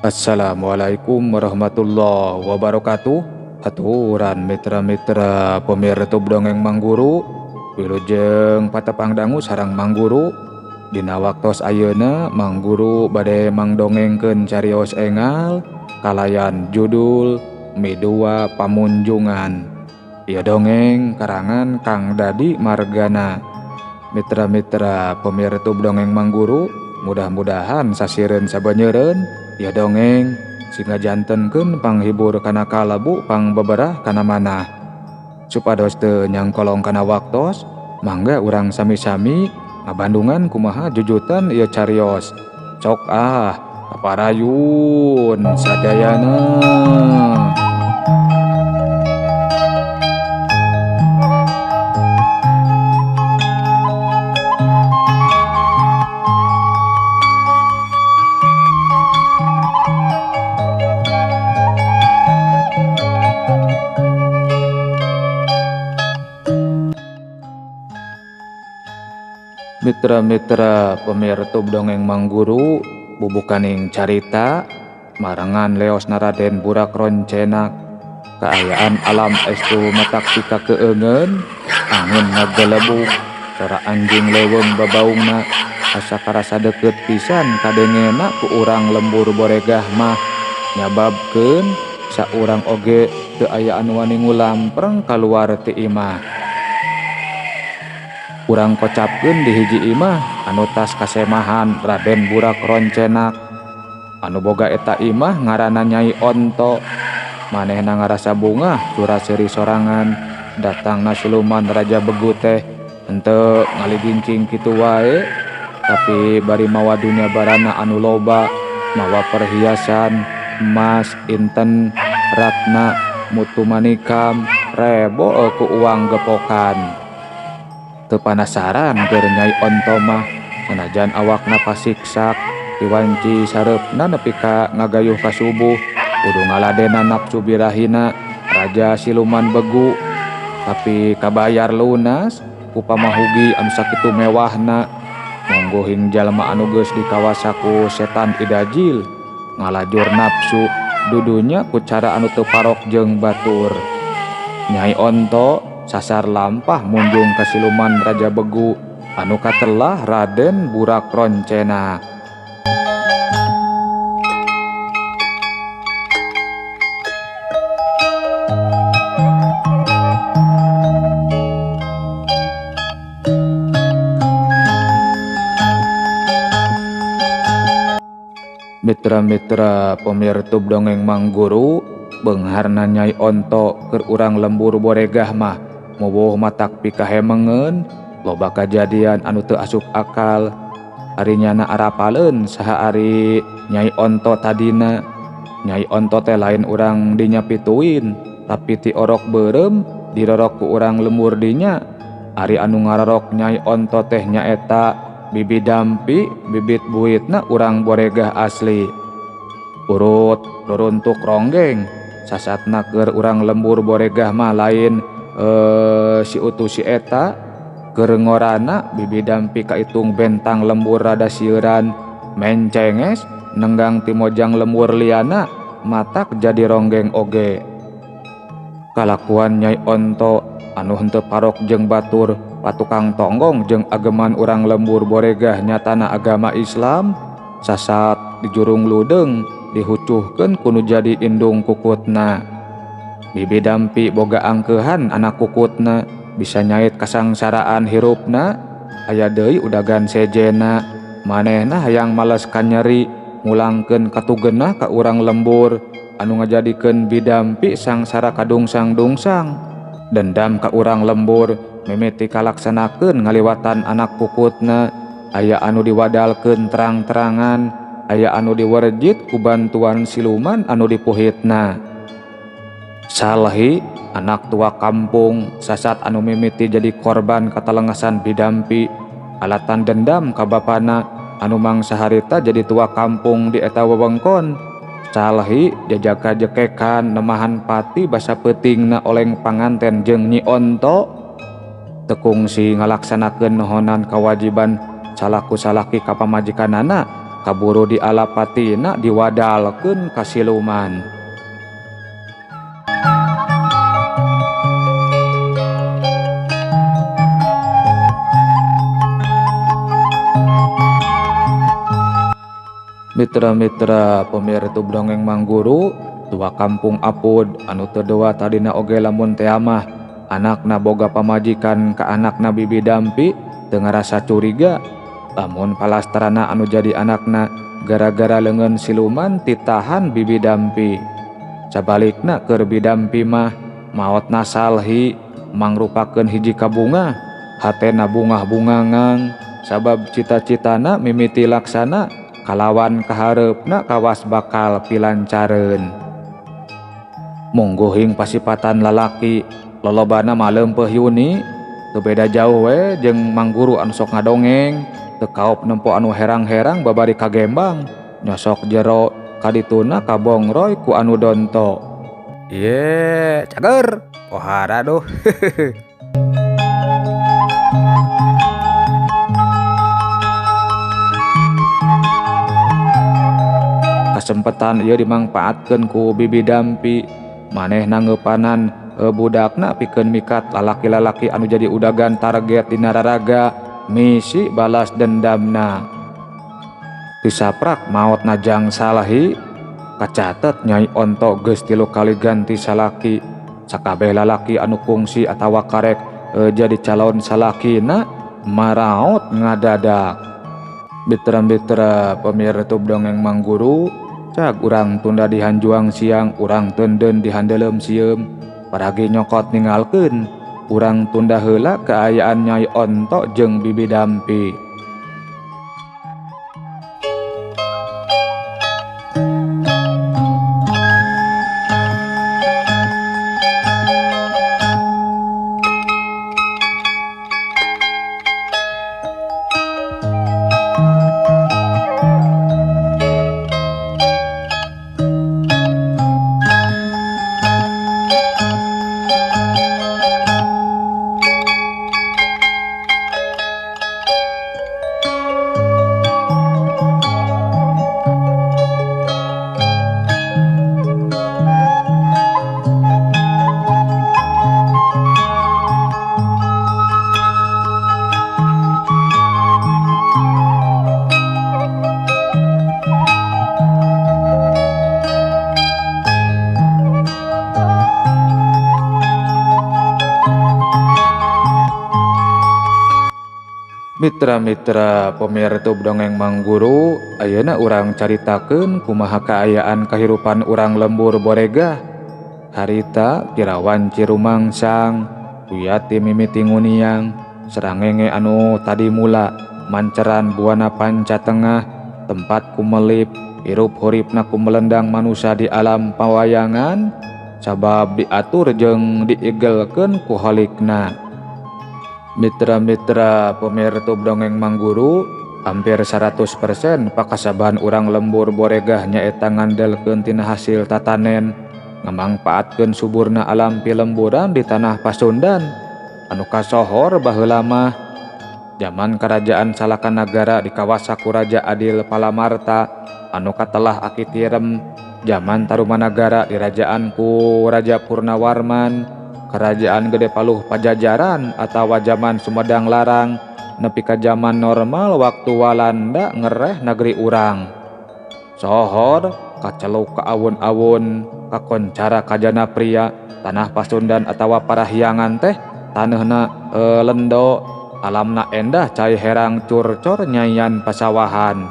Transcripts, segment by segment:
Assalamualaikum warahmatullahi wabarakatuh. Aturan mitra-mitra pemirsa dongeng Mangguru, wilujeng patepang dangu sareng Mangguru. Dina waktos ayeuna Mangguru bade mangdongengkeun carios engal kalayan judul Midua Pamunjungan. Ieu dongeng karangan Kang Dadi Margana. Mitra-mitra pemirsa dongeng Mangguru, mudah-mudahan sasireun sabenyeureun ieu dongeng sehingga jantenkeun panghibur kana kalabu pangbeberah kana manah. Supados teu nyangkolong kana waktos, mangga urang sami-sami ngabandungan kumaha jujutan ieu carios. Cok ah, kaparayun sadayana. Mitra-mitra pemirsa dongeng Mangguru, bubukaning carita marengan leos Naraden Burak Roncenak. Kaayaan alam estu matak pika keungeun, angin ngagelebug, sora anjing leuweung babaungna asa karasa deukeut pisan kadengena ku urang lembur boregah mah. Nyababkeun saurang oge teu aya anu wani ngulampreng kaluar ti imah. Urang kocapkeun di hiji imah anu tas kasemahan Raden Burak Roncenak. Anu boga eta imah ngaranna Nyai Onto. Manehna ngarasa bungah cura seuri sorangan datangna siluman Raja Begu teh henteu ngaligincing kitu wae, tapi bari mawa dunya barana anu loba, mawa perhiasan emas, inten, ratna, mutu manikam, rebo ku uang gepokan. Teu panasaran keur Nyai Onto mah, sanajan awakna pasiksak diwanci sareupna nepi ka ngagayuh ka subuh, kudu ngaladena nafsu birahina raja siluman begu. Tapi kabayar lunas ku pamahugi anu sakitu mewahna. Monggo hing jalma anu geus dikawasa ku setan idajil ngalajur nafsu dudunya ku cara anu teu parok jeung batur. Nyai Onto sasar lampah munjung ka siluman Raja Begu anu katelah Raden Burak Roncenak. Mitra-mitra pemirsa dongeng Mangguru, beungharna Nyai Onto keur urang lembur boregah mah mowoh matak pikahemengeun, loba kajadian anu teu asup akal. Ari nyana arapaleun saha ari Nyai Onto tadina. Nyai Onto teh lain urang dinya pituin, tapi ti orok beureum dirorok ku urang lembur dinya. Ari anu ngarorok Nyai Onto teh nyaeta bibi dampi, bibit buitna urang boregah asli. Urut ruruntuk ronggeng, sasatna keur urang lembur boregah mah lain si utuh si eta. Keur ngorana bibi dampi kaitung bentang lembur rada sieuran, mencenges nenggang timojang lembur liana matak jadi ronggeng oge. Kalakuan Nyai Onto anu henteu parok jeung batur, patukang tonggong jeung ageman urang lembur boregah nyatana agama Islam, sasat dijurung ludeung dihucuhkeun kudu jadi indung kukutna. Bibi dampi boga angkeuhan anak kukutna, bisa nyait kasangsaraan hirupna. Aya deui udagan sejena, manehna hayang males kanyeri ngulangkeun katugenah ka urang lembur anu ngajadikeun bidampi sangsara kadungsang-dungsang. Dendam ka urang lembur mimiti kalaksanakeun ngaliwatan anak kukutna. Aya anu diwadalkeun terang-terangan, aya anu diwerjit ku bantuan siluman anu dipuhitna. Salhi anak tua kampung sasat anu mimiti jadi korban katalengasan bidampi, alatan dendam ka bapana anu mangsa harita jadi tua kampung di eta wewengkon. Salhi jajaka jekekan nemahan pati basa peutingna oleng panganten jeung Nyi Onto. Teu kungsi ngalaksanakeun nohonan kawajiban salaku salaki ka pamajikanana, kaburu dialapatina diwadalkeun ka siluman. Mitra-mitra pemirsa dongeng Mangguru tua kampung Apud anu teu dewa tadina oge lamun teh mah anakna boga pamajikan ka anakna bibi Dampi teu ngarasa curiga lamun palastrana anu jadi anakna gara-gara leungeun siluman titahan bibi Dampi. Sabalikna keur bibi Dampi mah maotna Salhi mangrupakeun hiji kabunga hatena bungah-bungangang sabab cita-citana mimiti laksana kalawan kahareupna kawas bakal pilancareun. Mungguhing pasipatan lalaki lolobana mah leumpeuh yuni teu beda jauh we jeung Mangguru anu sok ngadongeng teu kaop nempo anu herang-herang babari kagembang nyosok jero kadituna kabongroy ku anu donto. Ye, cager pohara duh. Kasempetan ieu dimangpaatkeun ku bibi Dampi manehna ngeupanan budakna pikeun mikat lalaki-lalaki anu jadi udagan target dina raraga misi balas dendamna. Tisaprak maotna jang Salhi kacatet Nyai Onto geus 3 kali ganti salaki. Sakabeh lalaki anu kungsi atawa karek jadi calon salakina maraot ngadadak. Mitra-mitra pemirsa dongeng Mangguru cag urang tunda dihanjuang siang urang tenden dihandeleum sieum paragi nyokot ninggalkeun urang tunda heula kaayaan Nyai Onto jeung bibi Dampi. Mitra-mitra pemirsa dongeng Mangguru ayeuna urang caritakeun kumaha kaayaan kahirupan urang lembur Boregah. Harita kirawan Cirumangsang Kuyati mimiti nguniang serangenge anu tadi mula manceran buana panca tengah tempat kumelip hirup huripna kumelendang manusia di alam pawayangan sabab diatur jeung diigelkeun ku holikna. Mitra-mitra pemirsa dongeng Mangguru hampir 100% pakasaban urang lembur Boregah nyaeta ngandelkeun tina hasil tatanen ngamangpaatkeun suburna alam pilemburan di tanah Pasundan anu kasohor baheula mah zaman kerajaan Salakanagara di kawasa ku Raja Adil Palamarta anu katelah Aki Tirem, zaman Tarumanagara dirajaan ku Raja Purnawarman, Kerajaan Gede Paluh Pajajaran atawa zaman Sumedang Larang nepi ka zaman normal waktu Walanda ngereh negeri urang. Sohor kaceluk ka awun-awun kakoncara kajana pria tanah Pasundan atawa Parahyangan teh taneuhna lendo alamna endah cai herang curcor nyayan pasawahan.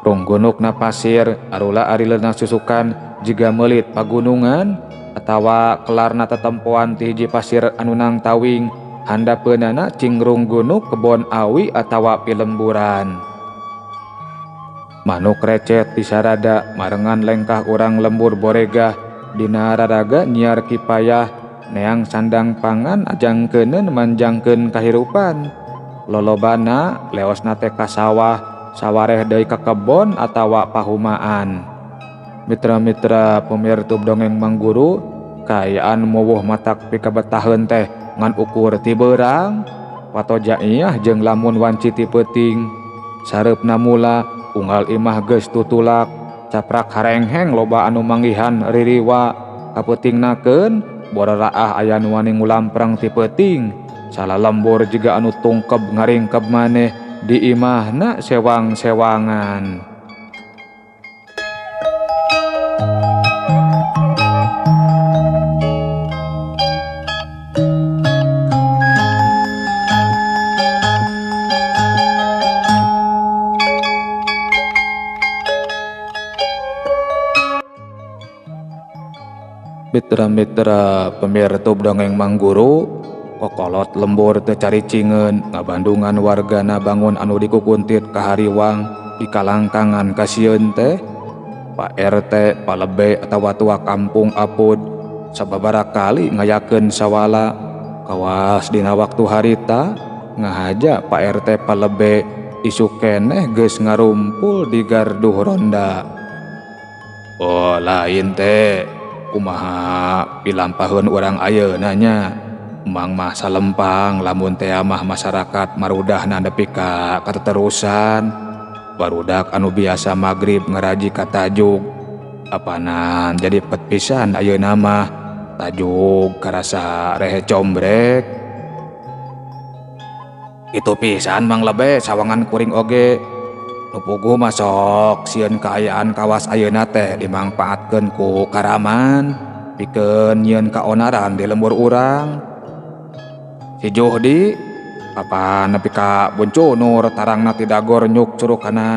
Runggunukna pasir arula arileuna susukan jiga meulit pagunungan atawa kelarna tetempoan ti hiji pasir anu nang tawing handapeunana cinggrung gunuk kebon awi atawa pilemburan. Manuk recet disarada marengan lengkah urang lembur Boregah dina raraga nyiar kipayah neang sandang pangan ajangkeuneun manjangkeun kahirupan. Lolobana leosna teh ka sawah sawareh deui ka kebon atawa pahumaan. Mitra-mitra pemirsa dongeng Mangguru kaayaan mowoh matak pikabetaheun teh ngan ukur ti beurang patojaiyah jeung lamun wanci ti peuting. Sareupna mula unggal imah geus tutulak caprak harengheng loba anu manggihan ririwa kapeutingnakeun boraraah aya nu wani ngulamprang ti peuting salah lembur jiga anu tungkeb ngaringkeb maneh di imahna sewang-sewangan. Mitra-mitra pemirsa dongeng Mangguru kokolot lembur teu caricingeun ngabandungan wargana bangun anu dikukuntit ka hariwang di kalangkangan kasieun teh Pak RT palebe atawa tua kampung apud sababaraha kali ngayakeun sawala kawas dina waktu harita ngahaja Pak RT palebe isuk keneh geus ngarumpul di garduh ronda. Oh lain teh kumaha pilampaheun urang ayeuna nya emang mah salempang lamun teh mah masyarakat marudahna nepi ka kateterusan barudak anu biasa magrib ngaraji ka tajuk apanan jadi pet pisan ayeuna mah tajuk karasa rehe combrek itu pisan Mang Lebe sawangan kuring oge nu puguh mah sok sieun kaayaan kawas ayeuna teh dimangpaatkeun ku karaman pikeun nyieun kaonaran di lembur urang. Si Johdi apa nepi ka Boncunur tarangna ti dagor nyuk curug kana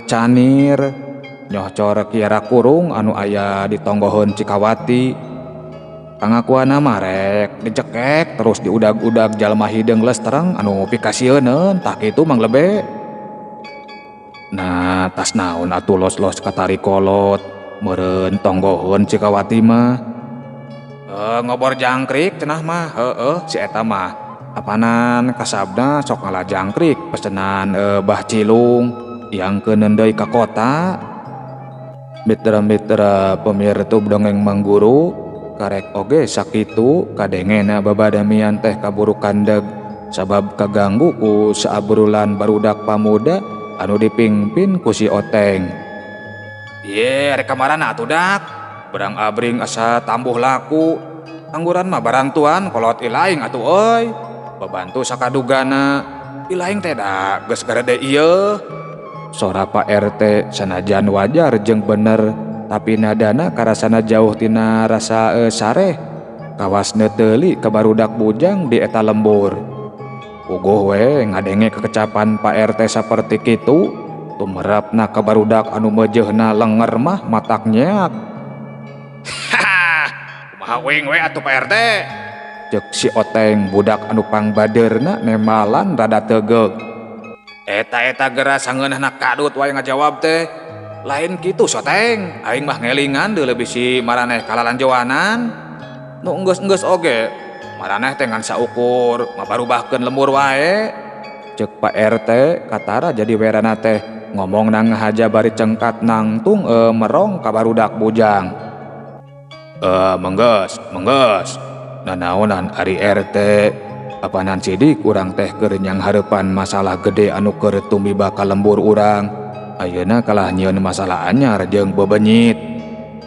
canir nyohcor kiara kurung anu aya di tonggoheun Cikawati. Pangakuana mah rek dicekek terus diudag-udag jalma hideung lestereng anu pikasieuneun tah kitu Mang Lebe. Nah tas naon atuh los-los katari kolot meureun tonggoheun Cikawati mah ngobor jangkrik cenah mah heueuh si eta mah apanan kasabna sok ngala jangkrik pesenan Bah Cilung yang keuneun deui ka kota. Mitra-mitra pemirsa dongeng Mangguru karek oge sakitu kadengena babadamian teh kaburu kandeg sabab kaganggu ku saabrulan barudak pamuda anu dipingpin ku si Oteng. Ye rek kamarana atuh dak berang abring asa tambuh laku angguran mah barantuan kolot ilaing atuh euy babantu sakadugana ilaing teh da geus garede ieu. Sora Pak RT sanajan wajar jeung bener tapi nadana karasana jauh tina rasa sareh kawas neuteuli ka barudak bujang di eta lembur. Puguh we ngadenge kekecapan Pak RT saperti kitu tumerapna ka barudak anu meujeuhna lenger mah matak nyeak. Kumaha uing we atuh Pak RT ceuk si Oteng budak anu pangbadeurna nemalan rada tegeug. Eta-eta geura sangeunahna kadut wae ngajawab teh lain kitu Soteng aing mah ngelingan deui leuwih si maraneh kalalanjoanan nu enggeus-enggeus oge maraneh teh ngan saukur ngabarubahkeun lembur wae ceuk Pak RT katara jadi werana teh ngomong nang ngahaja bari cengkat nangtung merong ka barudak bujang. Menggeus menggeus nanaonan ari RT apanan sidik urang teh keur nyanghareupan masalah gede anu keur tumiba ka lembur urang ayeuna kalah nyieun masalah anyar jeung bebenyit.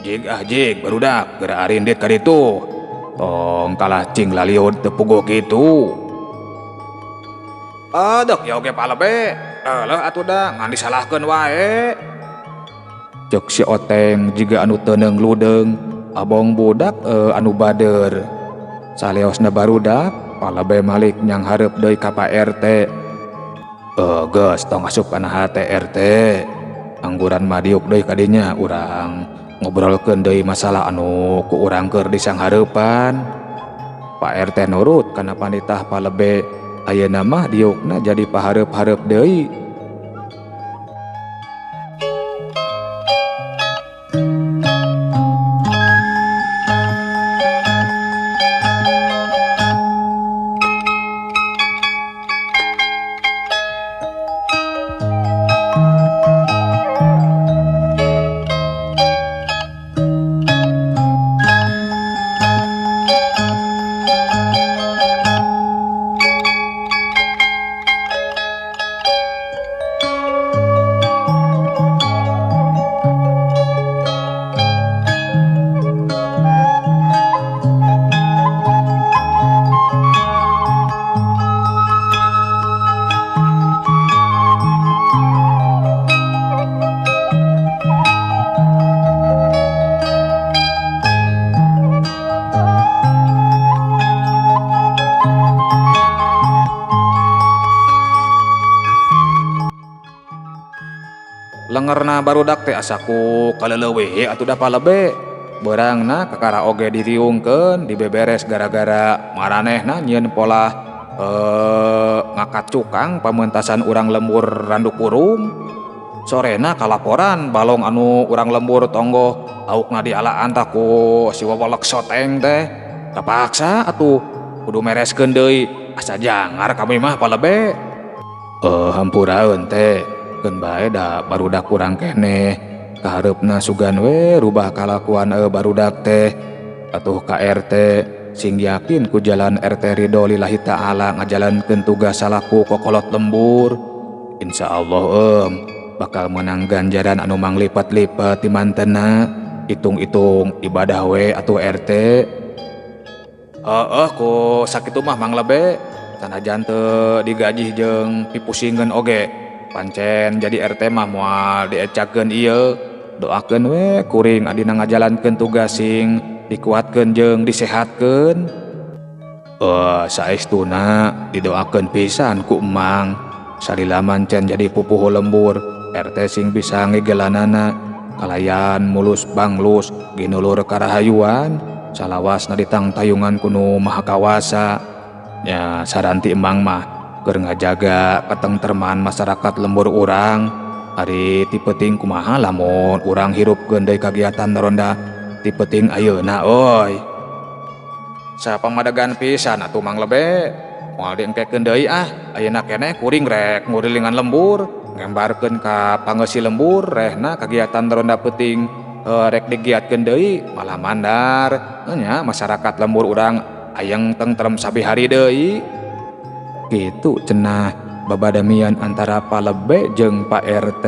Jig ah jig barudak geura arindit ka ditu tong kalah cing laliud teu puguh kitu. Aduh ya oge palebe eleuh atuh da ngan disalahkeun wae ceuk si Oteng jiga anu teu ludeung abong budak anu bader. Saleosna barudak palebe malik nyanghareup deui ka Pak RT. Geus tong asup kana hate RT angguran mah diuk deui ka dinya urang ngobrolkeun deui masalah anu ku urang keur disanghareupan. Pak RT nurut kana panitah palebe ayeuna mah diukna jadi pahareup-hareup deui. Pangerna barudak teh asa ku kaleleuwih atuh da palebe. Beurangna kakara oge diriungkeun dibeberes gara-gara maranehna nyieun polah ngakat cukang pamentasan urang lembur randu kurung. Sorena kalaporan balong anu urang lembur tonggoh laukna dialaan tah ku si wawalek soteng teh. Kapaksa atuh kudu mereskeun deui asa jangar kami mah palebe. Hampuraeun teh keun bae da barudak urang keneh kahareupna sugan we rubah kalakuan barudak teh. Atuh ka RT sing yakin ku jalan RT Ridho lillahi ta'ala ngajalankeun tugas salaku kokolot lembur. Insyaallah bakal menang ganjaran anu manglipat-lipat di mantena. Hitung-hitung ibadah we atuh RT. Heeh ku sakitu mah Mang Lebe sanajan teu digajih jeung pipusingeun oge. Pancen jadi RT mah moal diecakeun ieu. Doakeun we kuring adina ngajalankeun tugas sing dikuatkeun jeung disehatkeun. Saestuna didoakeun pisan ku Emang. Salila mancen jadi pupuhu lembur, RT sing bisa ngigelanana kalayan mulus banglus ginulur karahayuan salawasna ditangtayungan ku Nu Maha Kawasa. Nya saranti Emang mah keur ngajaga katengterman masyarakat lembur urang. Ari ti peuting kumaha lamun urang hirupkeun deui kagiatan ronda ti peuting ayeuna euy. Sapamadegan pisan atuh Mang Lebe. Moal diengkekeun deui ah, ayeuna keneh kuring rek ngurilingan lembur, ngembarkeun ka pangeusi lembur rehna kagiatan ronda peuting rek digiatkeun deui malah mandar. Nya masyarakat lembur urang hayang tentrem sabi hari deui. Kitu cenah babadamian antara Palebe jeung Pak RT.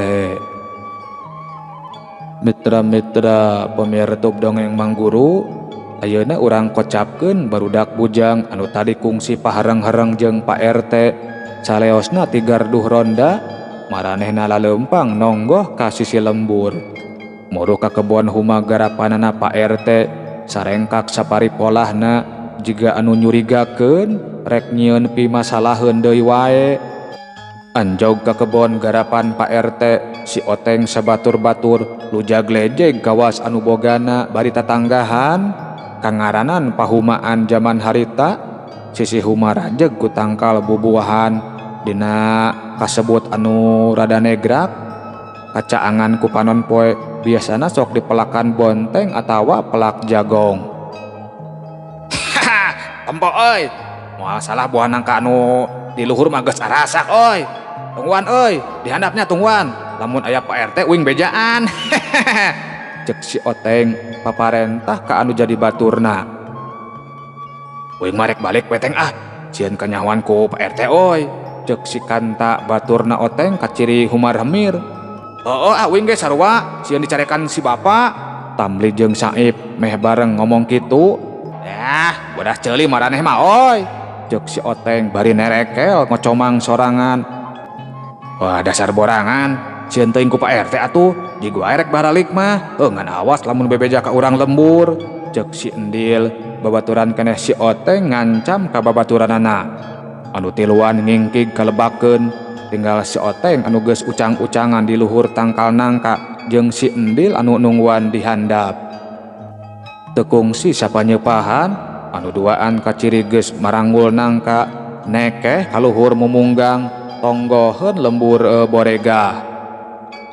Mitra-mitra pamirsa dongeng Mang Guru, ayeuna urang kocapkeun barudak bujang anu tadi kungsi pahareng-hareng jeung Pak RT. Saleosna ti garduh ronda, maranehna laleumpang nonggoh ka sisi lembur. Muruh ka kebon huma garapanana Pak RT, sarengkak sapari polahna jiga anu nyurigakeun rek nyieun pimasalaheun deui wae. Anjog ka kebon garapan Pak RT, si Oteng sabatur-batur lujag lejeg kawas anu bogana bari tatanggahan. Kangaranan pahumaan jaman harita, sisi huma rajeg ku tangkal bubuahan dina kasebut anu rada negrak. Kacaangan ku panon poe biasana sok dipelakan bonteng atawa pelak jagong. Tempo euy, moal salah buah nangka anu di luhur mah geus arasak euy. Tungguan euy, dihandapnya tungguan. Lamun aya Pak RT uing bejaan. Cek si Oteng paparentah ka anu jadi baturna. Uing mah rek balik we teng ah, sieun kanyahoan ku Pak RT euy. Cek si Kanta baturna Oteng kaciri humar hemir. Heueuh ah uing ge sarua, sieun dicarekan si bapak. Tamli jeung Saip meh bareng ngomong kitu. Yah, bodas ceuli maraneh mah euy. Cek si Oteng bari nerekel ngocomang sorangan. Wah dasar borangan, sieun teuing ku Pak RT atuh, jigo ae rek baralik mah, heuh ngan awas lamun bebeja ka urang lembur. Cek si Endil, babaturan keneh si Oteng ngancam ka babaturanana. Anu tiluan ngingkig kalebakeun, tinggal si Oteng anu geus ucang-ucangan di luhur tangkal nangka jeung si Endil anu nungguan di handap. Teu kungsi sapanyepahan, anu duaan kaciri geus maranggul nangka, nekeh kaluhur mumunggang, tonggoheun lembur boregah.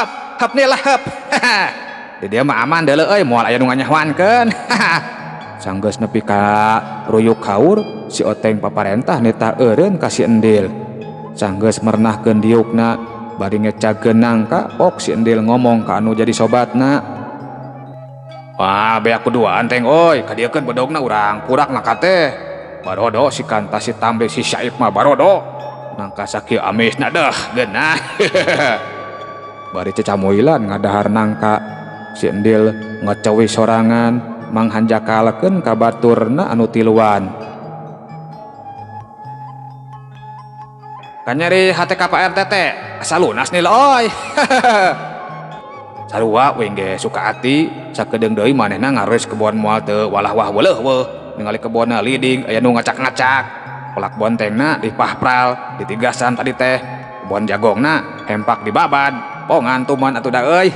Hep, hep nih lah hep. Di dieu mah aman deuleu euy, moal aya nu nganyahoankeun. Sanggeus nepi ka ruyuk haur, si Oteng paparentah nitah eureun ka si Endil. Sanggeus merenahkeun diukna, bari ngecagkeun nangka, pok si Endil ngomong ka anu jadi sobatna. Wah, beak kuduaan teng euy, kadieukeun bedogna urang kurak nangka teh. Barodo si Kanta si Tambe si Syaib mah barodo. Nangka sakieu amisna deuh geunah. Bari cecamuilan ngadahar nangka, si Endil ngecewi sorangan manghanjakalkeun ka baturna anu tiluan. Kanyeri hate ka Pak RT teh asa lunas nih euy. Sarua uing ge suka ati, sakedeung deui manehna ngareus kebon moal teu walah wah weuleuh weuh. Ningali kebonna liding aya nu ngacak-ngacak. Pelak bontengna dipahpral, ditigasan tadi teh. Kebon jagongna hempak dibabad. Pongan tuman atuh da euy.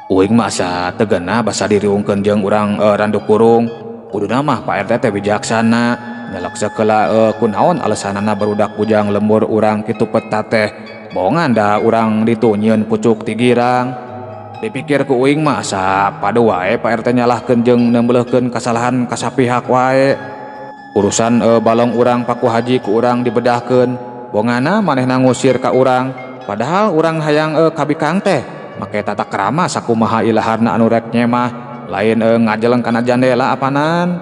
Uing mah asa teu geunah basa diriungkeun jeung urang randu kurung. Kuduna mah Pak RT teh bijaksana. Nyelek sakeula kunaon alesanana barudak bujang lembur urang kitu peta teh. Bongan da urang ditu nyieun pucuk ti girang. Dipikir ku uing mah asa padu wae Pak RT nyalahkeun jeung neumbleuhkeun kasalahan ka sapihak wae. Urusan balong urang Paku Haji ku urang dibedahkeun. Bongana manehna ngusir ka urang. Padahal urang hayang kabikang teh make tata krama sakumaha ilaharna anu rek nyemah, lain ngajeleng kana jandela apanan.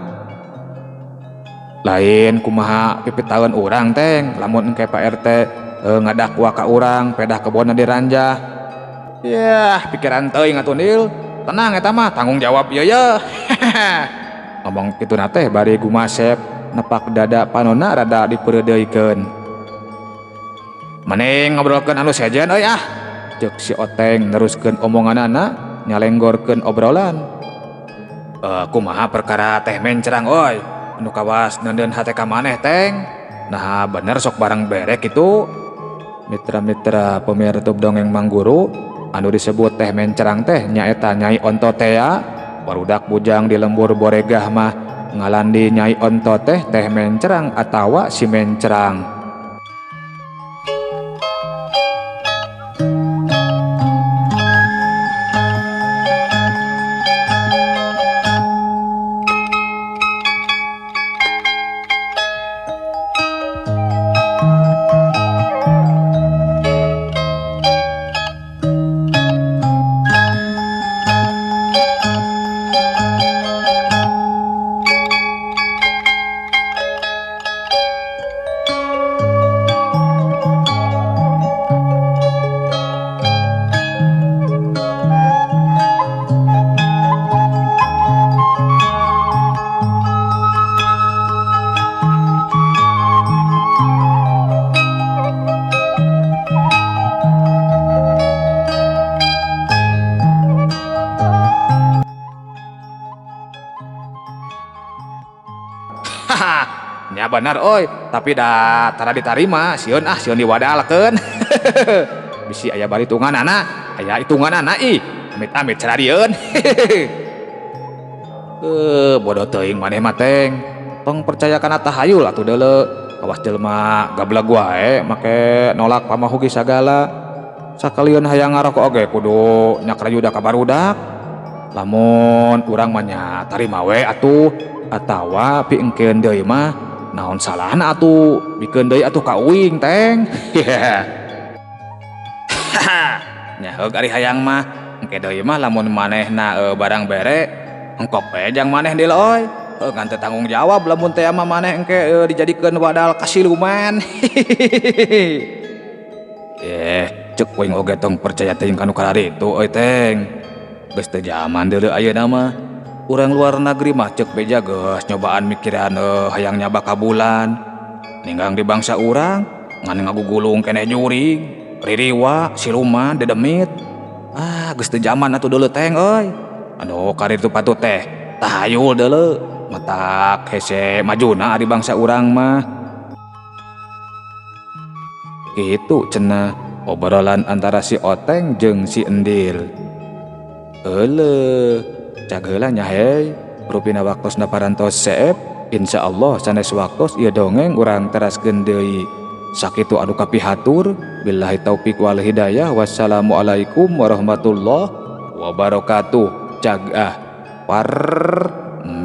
Lain kumaha pipitaeun urang teng lamun engke Pak RT ngadakwa ka urang pedah kebonna diranjah. Yah, pikiran teuing atuh Nil. Tenang eta mah tanggung jawab ieu ye. Ngomong kitu na teh bari gumasep nepak dada panonna rada dipeureudeuikeun. Mending ngobrolkeun anu sejen euy ah. Ceuk si Oteng neruskeun omonganana nyalenggorkeun obrolan. Kumaha perkara teh mencerang euy. Anu kawas neundeun hate ka maneh teng. Nah bener sok barang berek kitu. Mitra-mitra pemirsa dongeng Mangguru anu disebut teh mencerang teh nyaeta Nyai Onto tea. Barudak bujang di lembur Boregah mah ngalandi Nyai Onto teh teh mencerang atawa si mencerang. Nya benar oi, tapi da tara ditarima, sieun ah sieun diwadalkeun. Bisi aya baritunganana, aya hitunganana ih. Amit-amit cararieun. Bodoh teuing maneh mah teng. Tong percaya kana tahayul atuh deuleu. Awas jelema gableg wae make nolak pamahugi sagala. Sakalian hayang ngarokok oge kudu nyakrayuda ka barudak. Lamun urang mah nya tarima we atuh atawa piengkeun deui mah naon salahna atuh bikeun deui atuh ka uing teng. Nya heug ari hayang mah engke deui mah lamun manehna barang bere engkok we jang maneh deui euy. Ngan teu tanggung jawab lamun teh mah maneh engke dijadikeun wadal kasiluman. Ceuk uing oge tong percaya teuing ka nu kararitu euy teng. Geus teu jaman deuleu ayeuna mah. Urang luar negeri mah ceuk beja geus nyobaan mikiran hayang nyaba ka bulan. Ninggang di bangsa urang ngan ngagugulung keneh jurig, ririwa, siluman, dedemit. Ah, geus teu jaman atuh deuleu teng euy. Anu karitu patut teh tahayul deuleu. Matak hese majuna ari bangsa urang mah. Kitu cenah obrolan antara si Oteng jeung si Endil. Euleuh, cag heula nya hei, rupina waktosna parantos seep, insyaallah sanes waktos ieu dongeng urang teraskeun deui. Sakitu anu kapihatur, billahi taufik wal hidayah, wassalamualaikum warahmatullahi wabarakatuh. Cag ah, parmios.